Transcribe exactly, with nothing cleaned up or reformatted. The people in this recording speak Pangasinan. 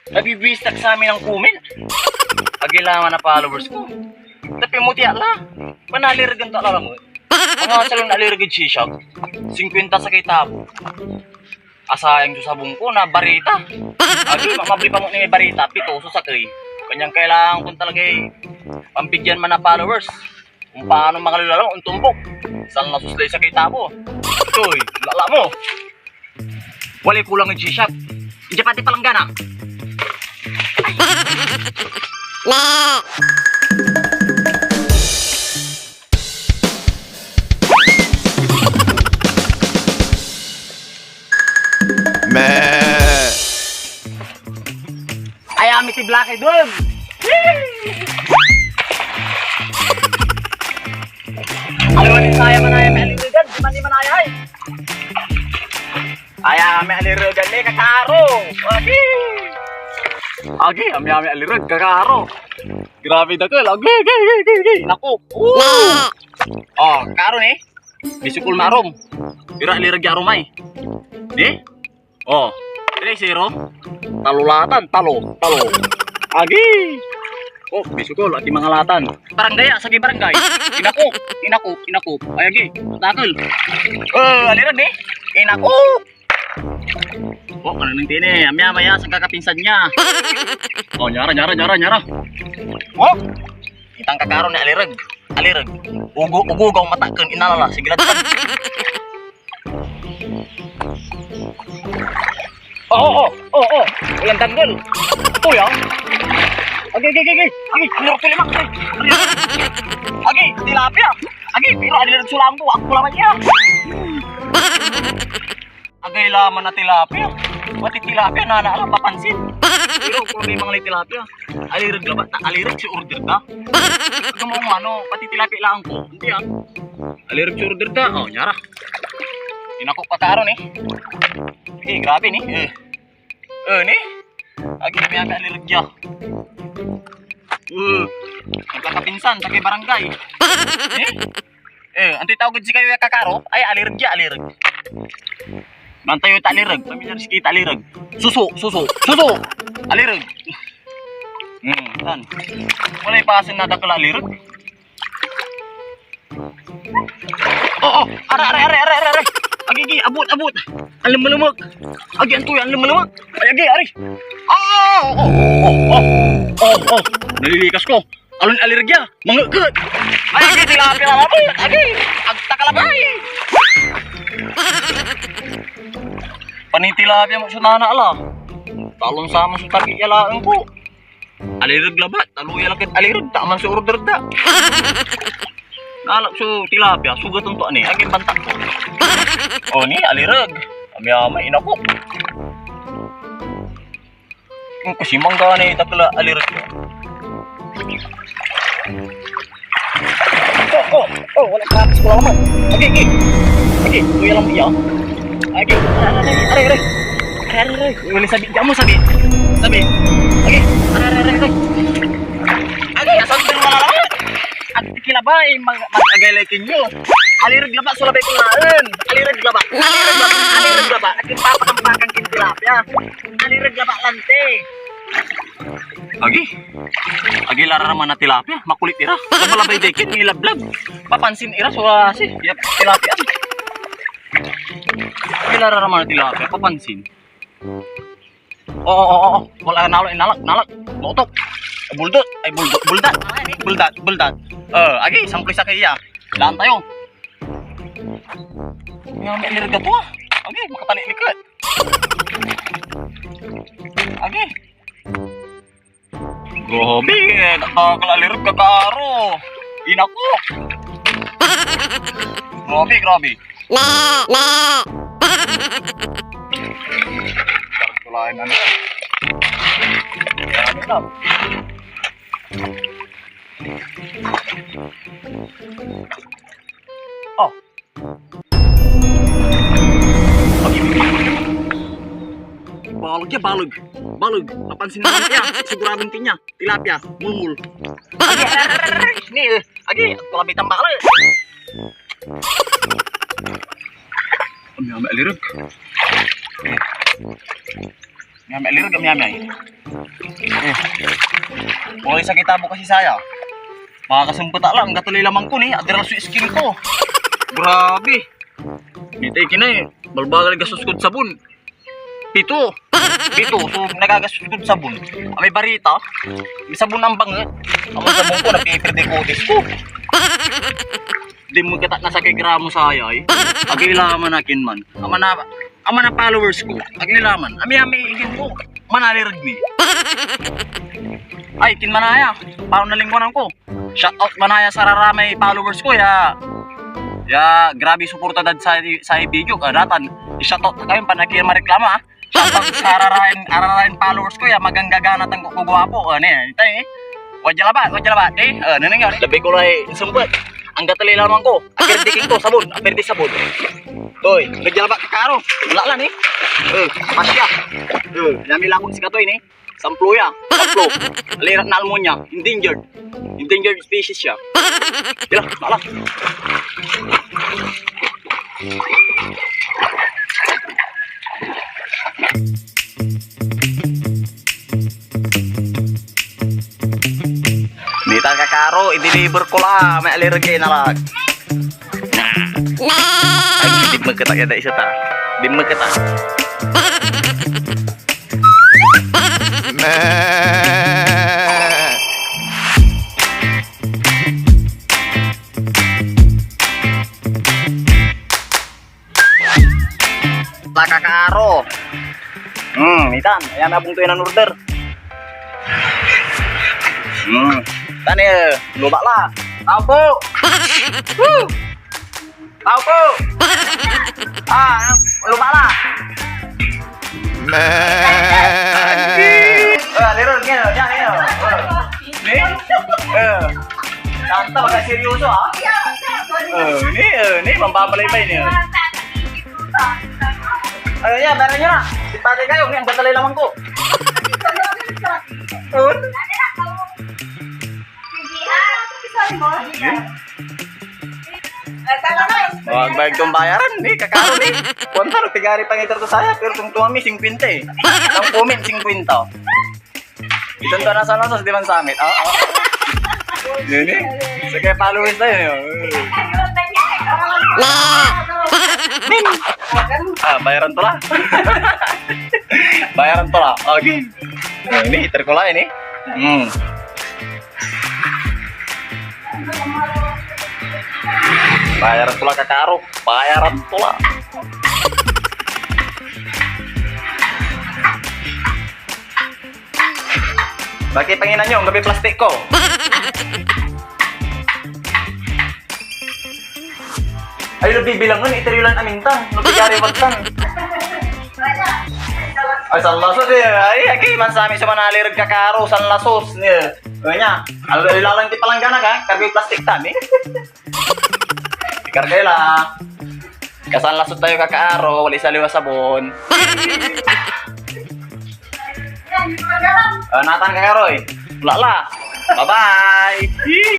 Nabibistak sa amin ang comment. Agi la man a followers ko. Ta pimuti ak la. Panaliregen to ak la lamet. Mga salon alireg ed sisya. Singkwenta sakey tabo. Asayang so sabong ko na barita. Agi, mamabli pa mo ni may barita, pito so sakey. Kanyan kailangan ko talaga eh, pambigyan man na followers. Kung paano makalilalang ontumbok. Saan nasuslay sakey tabo. Toy, lala mo. Walay kulang ed sisya. Diyan pati palanggana. Me. Ay, amit iblakay doon. Alam mo, saya man ay, may aliwigan, di man, di man ay, ay. Ay, ah, may aliregan ni, kakaro. Agi. Agi, ami, ami alireg, kakaro. Grabe dakel. Agi, agi, agi, agi, agi. Naku. Oh. Oh, karo ni. Bisukol marum. Ira alireg ya arumay. Ni? Oh. Three zero. Talo latan, talo, talo. Agi. Oh, bisukol, ati mangalatan. Barangay, ah, sagi barangay. Inako, inako, inako. Ay, agi. Dakel. Oh, alireg ni. Inako. Oh, ano nang tini? Amya, maya, sa kakapinsan niya. Oh, nyara, nyara, nyara, nyara. Oh, itang kakaro ni alireg. Alireg. Ugo, ugugaw mataken, inalala, sige la. Oh, oh, oh, oh. Walang tanggol. Ito, ya. Agi, agi, agi, agi. Agi, alireg to lima. Agi, agi, tilapia. Agi, pero alireg so laang to. Ako naman, ya. Agay laman na tilapia. Pati tilapia, nana, ala, papansin. Pero kung may mga tilapia, alireg labat, ta alireg so order da. Kung mo ano, pati tilapia lang ko. Hindi ah. Alireg so order da. Oh, nyara. Inako pa karo ni. Eh, grabe ni. Eh. Eh, ni? Agi, may alireg ya. Eh, magkakapinsan, sa kay barangay. Eh? Eh, antoy tawag ed sikayo ya kakaro? Ay, alireg ya, alireg. Mantayo ta alireg, pamilyar si kita alireg. Suso, suso, suso! Alireg. Hmm, saan? Walay pasen na dakel alireg. Oh, oh, ara, ara, ara, ara, ara, ara. Agi, agi, abot, abot. Ang lumulumok. Agi, antoy, ang lumulumok. Ay, agi, ari. Oh, oh, oh, oh, oh, oh, oh. Nalilikas ko. Alon alergia, mangeket. Ay, agi, tilapia labay. Agi, agta ka labay. Panitilapia mo so nana la. Talon saman so tabi ya laeng ko. Alireg labat, talo ya laket alireg, taman so order da. Nalak so tilapia, sugat to ani, agi bantak. Oh, ni, alireg. Amay-amay, inako. Yung kasi mangga na itakla alireg. Oh, oh, oh, wala practice ko lang naman. Agi, agi. Agi, kuya lang iya. Agi, aray, aray, aray, aray. Aray, aray, aray. Wala sabi, diyan mo sabi. Sabi. Agi, aray, aray, aray, aray. Agi, asal din mo na naman. Ag tikilabay, mag-, mag-agay lay kinyo. Alireg labat so labay ko laen. Alireg labat. Alireg labat. Alireg labat. Akin papakampakan kin tilapia. Alireg labat lante. Agi. Agi, lararaman na tilapia. Makulit ira. Labalabay day kit, nilablag. Papansin ira so, ah, si, ya, tilapia. Agi, lararaman na tilapia. Papansin. Oo, oo, oo. Wala, nalak, nalak, nalak. Motok. Buldot. Ay, buldot. Buldat. Buldat, buldat. Eh, agi, samploy sakey ya. Daan tayo. Nga, may alireg to, ah. Agi, makatali liket. Agi. Grabe, eh. Nakakal alireg, kakaro. Inako. Grabe, grabe. Wala yan, ano yan. Ano yan? Oh. Balag ya, balag. Balag. Napansin mo niya. Siguradong tinya. Tilapia. Mulmul. Agi, agi, agi, agi. Ni, eh. Agi, ako lang may tambal, eh. Amyamay alireg. Amyamay alireg, amyamay. Eh. Oy, sakit abo kasi saya. Makakasumpet ak la, anggatalay laman ko ni, adral so skin ko. Grabe. Mitay kinay, balbagal gastos kod sabon. Pito. Pito. So, nagagastos kod sabon. Amay barita, may sabon ang banget. Amay sabon ko, napipirdi kutis ko. Di mo kita na sakey gramo sayay. Agay laman akin man. Ama na, ama na followers ko. Agay laman. Ami, ami, igin ko. Manalirag mi. Ay, kin manaya. Paano nalingwanan ko? Shout out manaya sa raramay followers ko ya. Ya, grabe suporta dad sa, sa video ka. Datan, i-shout out na kayo, panaki mareklama, ah. Shout out sa ararayan, ararayan followers ko ya, maganggagana tan kukugwapo. Ano yan? Ito eh. Wadya labat, wadya labat. Eh, ano nangyari? Labi ko ray sumpet. Anggatalay laman ko. Apirdi king ko, sabon. Apirdi sabon. Toy, wadya labat, kakaro. Wala lan eh. Eh, pasya. Eh, dami labot si Katoy ni. Samplo ya. Samplo. Alirak na almonya. Endangered. Endangered species siya. Dila, mala. Nitan kakaro, i-deliver ko la. May alirag ya inarak. Ay, di magkita ya da isa ta. Di magkita. Lakakaro. Hmm, itan. Ayan, abong to yan an order. Hmm. Tan, eh, lobak la. Tao po. Woo! Tao po! Ah, lobak la. Ah, liron, yan, yan, yan. Ni? Eh. Tanta, magkaseryoso, ah. Eh, ni, eh, ni, mampapalaybay ni. Ay, yan, meron nyo na. Simpati kayo, ni, anggatalay laman ko. Oh. Sige, ah, ano, sorry mo? Sige. Magbayag tong bayaran, ni, kakaro, ni. Kuwanta, no, pigari pangiter to saya, pero tong tuwa mi, singkwenta, eh. Tong kumin, singkwenta. Iton to na sa lasos, di man samit. Oo, oo. Yun, eh. Sige, followers tayo, eh. Ah, bayaran to la. Bayaran to la. Okay. Eh, ini, iter ko la, ini. Hmm. Bayaran to la, kakaro. Bayaran to la. Bakit panginan nyo? Ang gabi plastik ko. Ay, lo bibilangan, iter yo lan amin tan. Lo pigari wagtan. Ay, sanlasos eh. Ay, agi, man sa amin so manalirag kakaro, sanlasos. Eh, kanya, al-, ilalan ti palanggana ka, karga plastik tan, eh. Ikarga la. Kasanlasos tayo, kakaro, wala isaliw a sabon. Ah, natan, kakaro, eh. Wala la. Bye-bye.